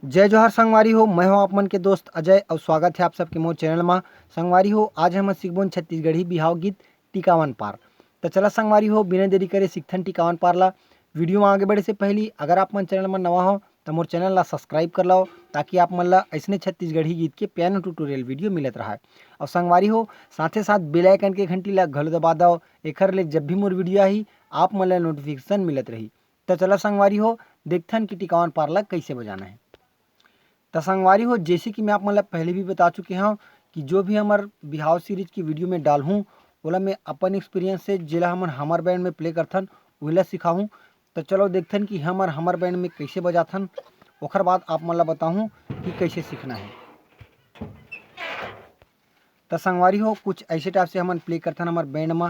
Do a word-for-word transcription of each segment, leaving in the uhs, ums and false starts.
जय जोहार संगवारी हो, मैं हूं आप मन के दोस्त अजय और स्वागत है आप सबके मोर चैनल मा। संगवारी हो, आज हम सीखबोन छत्तीसगढ़ी बिहाव गीत टिकावन पार। त चला संगवारी हो, बिना देरी करे सीखथन टिकावन पार ला। वीडियो में आगे बढ़े से पहली अगर आप मन चैनल में नवा हो त मोर चैनल ला सब्सक्राइब कर लो, ताकि आप मन ला ऐसने छत्तीसगढ़ी गीत के piano tutorial वीडियो मिलत रहे। और संगवारी हो, साथे साथ बेल आइकन के घंटी ला घलो दबा दो, एखर ले जब भी मोर वीडियो आही आप मन ला नोटिफिकेशन मिलत रही। त चला संगवारी हो, देखथन कि टिकावन पार ला कैसे बजाना है। त संगवारी हो, जैसे कि मैं आप मन ला पहले भी बता चुके हूँ कि जो भी हमर बिहाव सीरीज की वीडियो में डालहूँ, ओला मैं अपन एक्सपीरियंस से जेला हमन हमर बैंड में प्ले करथन, वही ला सिखाहूँ। त चलो देखथन कि हमर हमर बैंड में कैसे बजाथन, ओखर बाद आप मन ला बताहूँ कि कैसे सीखना है। त संगवारी हो, कुछ ऐसे टाइप से हमन प्ले करथन हमर बैंड में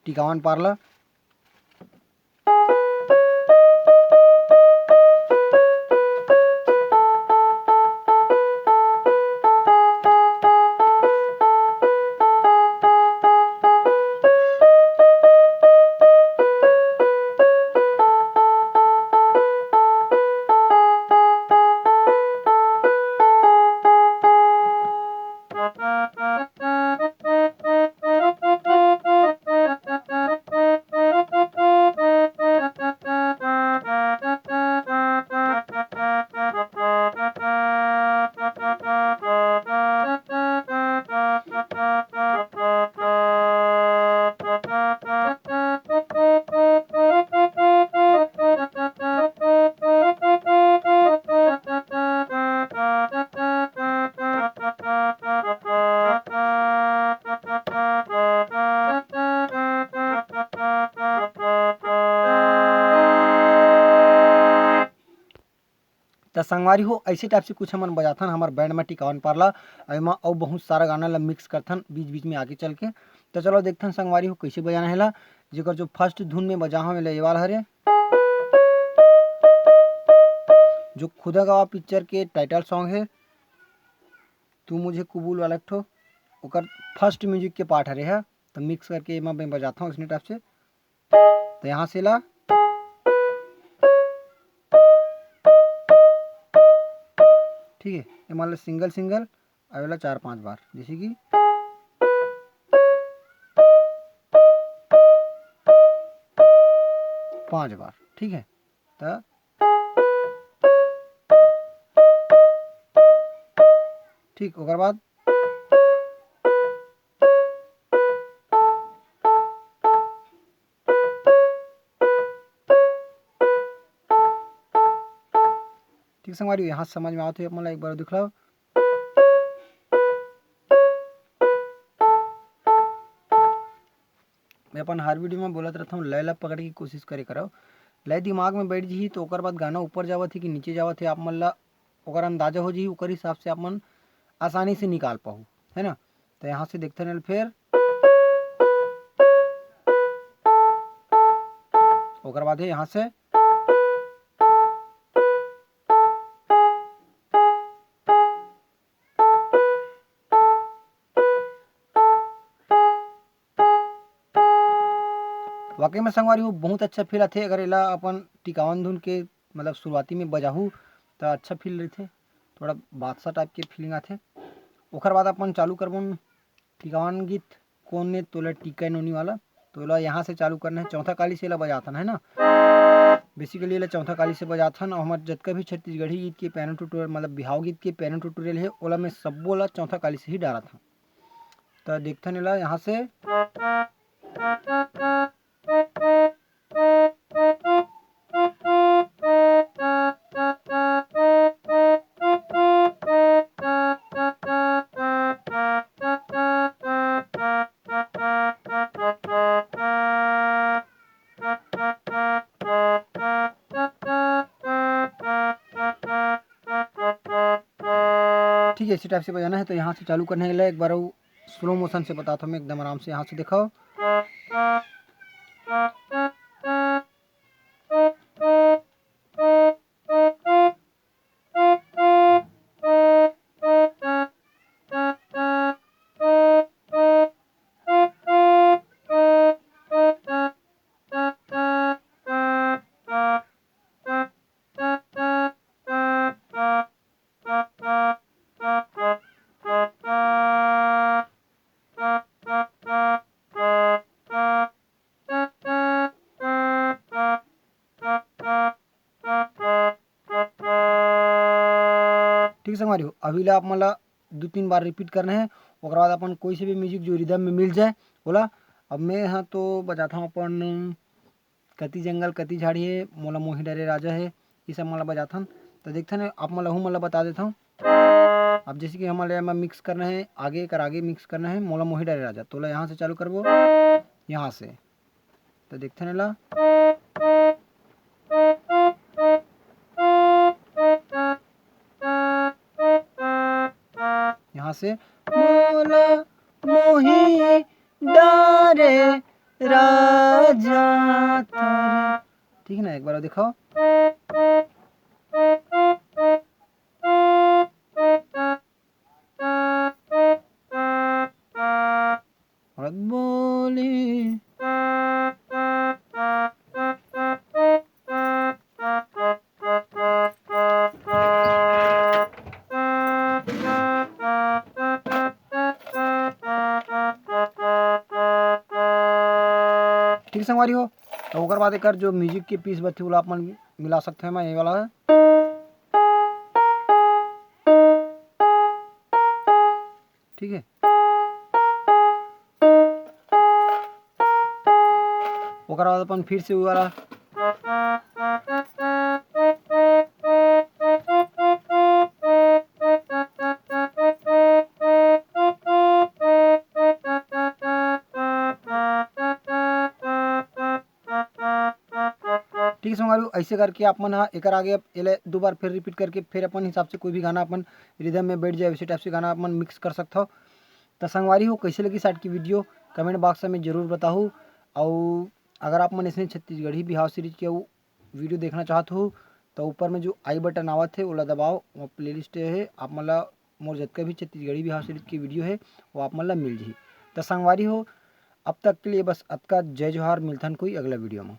टिकावन पार ला। त संगवारी हो, ऐसे टाइप से कुछ हमन बजाथन हमर बैंड में टिकावन पार ला। एमा अउ बहुत सारा गाना ला मिक्स करथन बीच बीच में आगे चल के। त चलो देखथन संगवारी हो, कैसे बजाना है ला। जेकर जो फर्स्ट धुन में बजा हवे ला, ये वाला हरे, जो खुदा गवाह पिक्चर के टाइटल सॉन्ग है तू मुझे कबूल वाला एक ठो, ओकर फर्स्ट म्यूजिक के पार्ट हरे है। त मिक्स करके एमा मैं बजाता हूँ इसने टाइप से। तो यहाँ से ला, ठीक है, ये मान लो सिंगल सिंगल आवेला चार पांच बार, जैसे कि पांच बार, ठीक है। तो ठीक, ओकर बाद ठीक संगवारी, यहाँ समझ में आवत हो, आप मन ला एक बार दिखलाओ। मैं अपन हर वीडियो में बोलत रहता हूँ, लय ला पकड़े की कोशिश करे करो। लय दिमाग में बैठ जही तो ओकर बाद गाना ऊपर जावत है कि नीचे जावत है, आप मन ला ओकर अंदाजा हो जही, ओकर हिसाब से आप मन आसानी से निकाल पाहू, है ना। तो यहाँ से देखते हैं फिर ओकर बाद है यहाँ से वाकई में संगवारी हो, बहुत अच्छा फील आथे। अगर एला अपन टिकावन धुन के मतलब शुरुआती में बजाहू त अच्छा फील रहिथे, थोड़ा बादशाह टाइप के फीलिंग आथे। ओखर बाद अपन चालू करबोन टिकावन गीत कोन ने तोला टीका नोनी वाला। तो एला यहाँ से चालू करना है, चौथा काली से एला बजाथन, है ना। बेसिकली एला चौथा काली से बजाथन। और हमारे जतका भी छत्तीसगढ़ी गीत के पैनो ट्यूटोरियल, मतलब बिहाव गीत के पैनो ट्यूटोरियल है, ओला मैं सब्बो ला चौथा काली से ही डालत हूँ। तो देखथन एला यहाँ से। ठीक है, इसी टाइप से बजाना है। तो यहाँ से चालू करने के लिए एक बार वो स्लो मोशन से बताता हूँ मैं, एकदम आराम से। यहाँ से दिखाओ। ठीक संगवारी हो, अभी ला आप मन ला दू तीन बार रिपीट करना है। ओकर बाद अपन कोई से भी म्यूजिक जो रिदम में मिल जाए, ओला। अब मैं ह तो बजाता हूँ अपन कति जंगल कति झाड़ी है, मोला मोही डरे राजा है, ये सब मन ला बजाथन। तो देखथन, आप मन ला, हूँ मन ला बता देता हूँ। अब जैसे कि हमन ला एमा मिक्स करना है, आगे कर आगे मिक्स करना है, मोला मोही डरे राजा, तो ला यहाँ से चालू करबो, यहाँ से। तो देखथन एला, यहाँ से मोला मोही डारे राजा तोरे। ठीक है ना, एक बार और दिखाओ। और बोली। ठीक संगवारी हो, तो ओकर बाद एकर जो म्यूजिक के पीस बथे, ओला आप मन मिला सकते हैं, मैं ये वाला है। ठीक है, ओकर बाद अपन फिर से उ वाला। ठीक है संगवारी हो, ऐसे करके आप मन ह एकर आगे अब एला दो बार फिर रिपीट करके फिर अपन हिसाब से कोई भी गाना अपन रिदम में बैठ जाए, वैसे टाइप से गाना अपन मिक्स कर सकथव। त संगवारी हो, कैसे लगी आज की वीडियो, कमेंट बॉक्स में जरूर बताहू। अउ अगर आप मन ऐसे छत्तीसगढ़ी बिहाव सीरीज के अउ वीडियो देखना चाहत हो, तो ऊपर में जो आई बटन आवत है, ओला दबाओ, वो प्लेलिस्ट है, आप मन ला मोर जतका भी छत्तीसगढ़ी बिहाव सीरीज के वीडियो है, वो आप मन ला मिल जही। त संगवारी हो, अब तक के लिए बस अतका। जय जोहार, मिलथन कोई अगला वीडियो में।